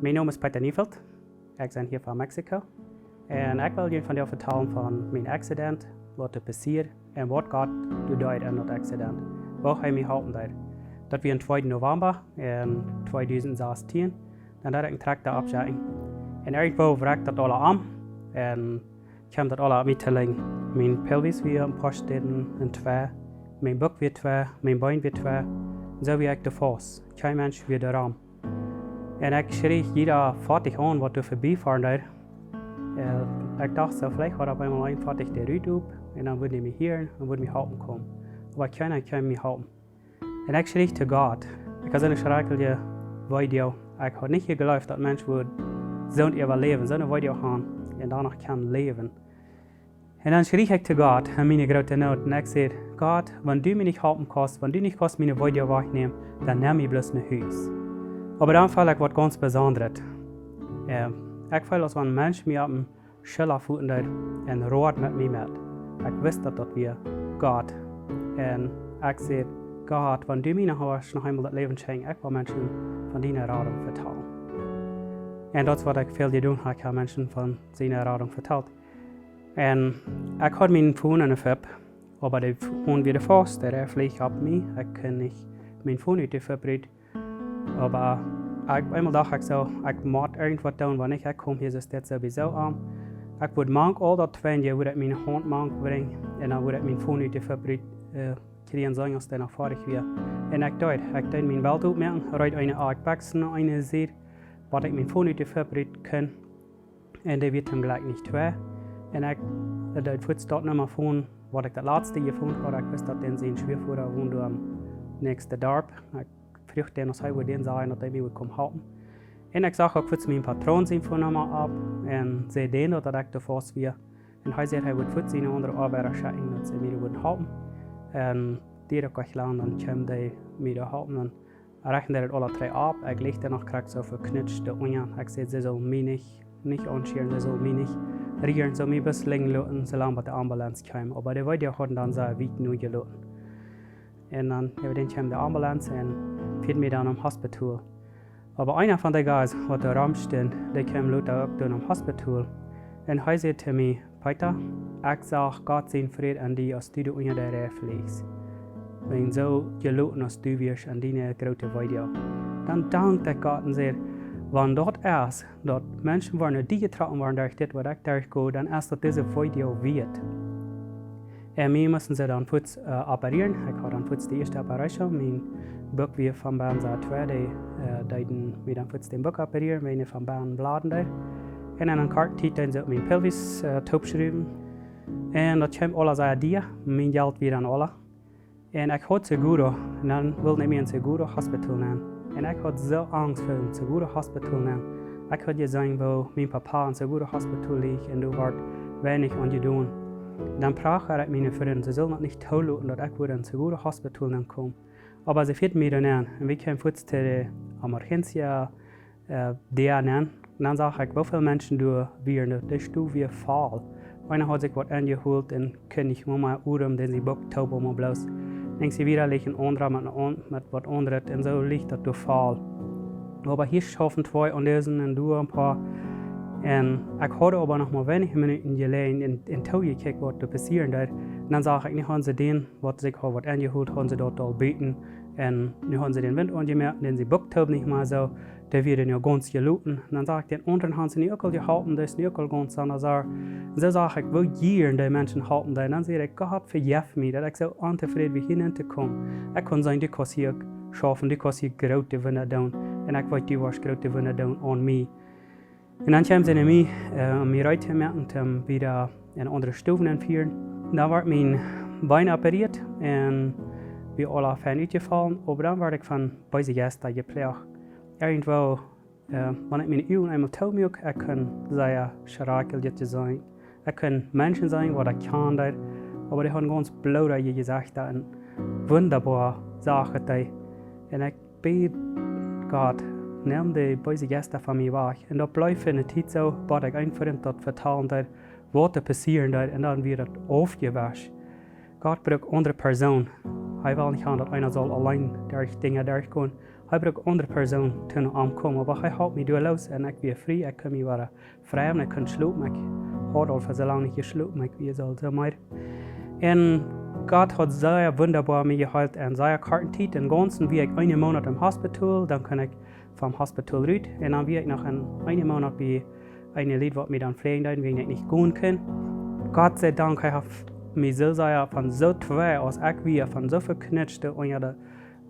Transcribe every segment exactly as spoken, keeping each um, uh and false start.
Mien Nomen es Peter Neufeld. Ekj sie hia von Mexiko. Un ekj well junt vondoag vetalen von mien Akzident, waut doa passieed un waut Gott doa deed en daut Akzident. Woo hee mie halpen deed. Daut wia aum tweeden November en tweedusent sastieen. Dan deed ekj een Trakta oppschekjen. Un irjentwoo wrakjt daut aula om. Un kjeem daut aula opp mie to lijen. Mien Pelvis wia een poa Städen en twee. Mien Buck wia twee. Mien Been wia twee. Un soo wia ekj doa faust. Kjeen Mensch wia doa rom. Un ekj kjrieech jieda Foatich aun, waut doa verbie foaren deed. Un ekj docht soo, veleicht haud opp eemol een Foatich de Rut op. Un dan wudd hee mie hieren un wudd mie halpen komen. Oba kjeena kunn mie halpen. Un ekj kjrieech to Gott. Ekj haud soone schrakjliche Weedoag. Ekj haud nich jejleeft, daut Mensch wudd soont äwaläwen, soone Weedoag haben un doano kjennen läwen. Un dan kjrieech ekj to Gott en miene groote Noot. Un ekj säd: "Gott, wan du mie nich halpen kaust, wan du nich kaust miene Weedoag wajchnämen, dan nemm mie bloos no Hus." Oba dan feeld ekj waut gaunz Besondret. Ähm, ekj feeld, aus wan een Mensch mie opp de Schulla foten deed un road met mie met. Ekj wist, daut daut wia Gott. Un ekj säd: "Gott, wan du mie noch eemol daut Läwen schenkjst, ekj well Menschen von diene Radunk vetalen." Un daut es, waut ekj väl jedonen hab, ekj hab Menschen von siene Radunk vetalt. Un ekj haud mienen Phone aun de Fip, oba de Phone wia faust, dee fleeg opp mie. Ekj kunn nich mienen Phone ut de Fip rut. Oba ekj, eemol docht ekj soo, ekj mott irjentwaut doonen, wan ekj, ekj kom hia soo stets sowieso aun. Ekj wudd mank aul daut Twinje, wudd ekj miene Haunt mank brinjen, un dan wudd ekj mienen Phone ut de Fip rut, äh, kjrieen, soo aus dee noch foadich wia. Un ekj deed, ekj deed mienen Belt opmoaken, reet eene Aak Bekjsen no eene Sied, waut ekj mienen Phone ut de Fip rut kunn. Un dee wia toom Jlekj nich twee. Un ekj, äh, deed fuaz daut Numma fonen, waut ekj daut latste jefungen haud. Ekj wist, daut dän sien Schwiavoda wond aum näakjsten Darp. Ekj fruach dän, aus hee wudd dän sajen, daut hee mie wudd komen halpen. Un ekj sach uk fuaz mienen Patroon sien Phone Numma opp un säd dän, daut ekj doa faust wia. Un hee säd, hee wudd fuaz siene aundre Oabeida schekjen, daut see mie wudden halpen. Un daut deed uk nich lang, dan kjeemen dee mie doa halpen. Un rechnen dee daut aula dree opp. Ekj leech doa noch krakjt soo veknutscht doa unja. Ekj säd, see sullen mie nich, nich aunschieren, see sullen mie nich rieren, see sullen mie bloos lijen loten, soo lang bat de Ambulance kjeem. Oba de Weedoag hauden dan sea wiet no jeloten. Un dan, jo, dan kjeem de Ambulance un fieed mie dan nom Hospital. Oba eena von de Guys, waut doa rom stunt, dee kjeem lota uk doa nom Hospital. Un hee säd to mie: "Peter, ekj sach Gott sien Fräd aun die, aus du doa unja de Rieej fleechst. Wan soo jeloten aus du wieescht aun diene groote Weedoag." Dan dankd ekj Gott un säd: "Wan daut es, daut Menschen woaren no die jetrocken woaren derch dit, waut ekj derchgo, dan es daut dise Weedoag wieet." Un mie musten see dan fuaz, äh, operieren. Ekj haud dan fuaz de ieeschte Operation. Mien Buck wia von bennen sea twee, dee, äh, deeden mie dan fuaz dän Buck operieren, wiels hee von bennen blooden deed. Un en eene korte Tiet deeden see uk miene Pelvis, äh, toopschruwen. Un daut kjeem aula sea dia, mien Jelt wia dan aula. Un ekj haud Seguro, un dan wullen see mie en Seguro Hospital nämen. Un ekj haud soo Angst fa en Seguro Hospital nämen. Ekj haud jeseenen, woo mien Papa en Seguro Hospital leach un doa wort weinich aun jedonen. Dan proacht ekj miene Frind, see sullen daut nich toloten, daut ekj wudd en Seguro Hospital nämen komen. Oba see fieeden mie doa nenn. Un wie kjeemen fuaz to de Emergencia, äh, doa nenn. Un dan sach ekj, woo väl Menschen doa wieren. De Stow wia voll. Eena haud sikj waut enjeholt un kunn nich mea, mea odemen, dän sien Buck toop, mau bloos. Dan jinkj see wieda, leach een aundra met een aun-, met waut aundret. Un soo leach daut doa voll. Oba hia schaufen twee aun disen un doa een poa. Un ekj haud oba noch mau weinich Minuten jeläajen un, un toojekjikjt, waut doa passieren deed. Un dan sach ekj, nu hauden see dän, waut sikj haud waut enjeholt, hauden see doa aul buten. Un nu hauden see dän Wint aunjemoakt, dän sien Buck toop nich mea soo. Dee wia nu gaunz jeloten. Un dan sach ekj, dän aundren hauden see nu uk aul jeholpen, dee es nu uk aul gaunz aun de Saach. Un soo sach ekj, woo jieren dee Menschen halpen deeden. Dan säd ekj: "Gott, vejeff mie, daut ekj soo ontofräd wia hia nenn to komen. Ekj kunn seenen, du kaust hia schaufen, du kaust hia groote Wunda doonen. Un ekj weet, du woascht groote Wunda doonen aun mie." Un dan kjeemen see no mie, äh, om mie reed to moaken, om wieda en aundre Stow nenn to fieren. Dan wort mien Been operieet un wia aula fein utjefollen, oba dan wort ekj von beese Jeista jeploagt. Irjentwoo, äh, wan ekj miene Uagen eemol toomoak, ekj kunn sea schrakjlich seenen. Ekj kunn Menschen seenen, waut ekj kjand, oba dee hauden gaunz bloodje Jesechta un wundaboa Sachen deed. Un ekj bäd: "Gott, nemm de beese Jeista von mie wajch." Un daut bleef fa eene Tiet soo, bat ekj eenen Frint daut vetalen deed, waut doa passieren deed, un dan wia daut aufjewascht. Gott brukt aundre Persoonen. Hee well nich haben, daut eena saul auleen derch Dinja derchgonen. Hee brukt aundre Persoonen toom omkomen, oba hee holp mie doa loos un ekj wia frie, ekj kunn mie wada freien, ekj kunn schlopen, ekj haud aul fa soo lang nich jeschlopen, ekj wia soo, soo meed. Un Gott haud sea wundaboa mie jeheelt en sea korte Tiet. Em gaunzen wia ekj eenen Moonat em Hospital, dan kunn ekj vom Hospital rut un dan wia ekj noch eenen, eenen Moonat bie eene Lied, waut mie dan fläajen deeden, wäajen ekj nich gonen kunn. Gott sie Dank, hee haft mie soo sea von soo twei aus ekj wia, von soo veknitscht unja de,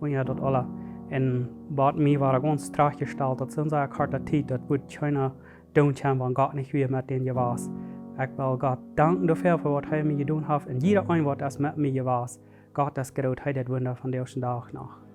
unja daut aula. Un waut mie wia gaunz trajchtjestalt, daut soo sea korte Tiet, daut wudd kjeena doonen kjennen, wan Gott nich wia met dän jewast. Ekj well Gott danken doafäa, fa waut hee mie jedonen haft. Un jieda een, waut es met mie jewast. Gott es groot, hee deit Wunda vondoag dän Dach noch.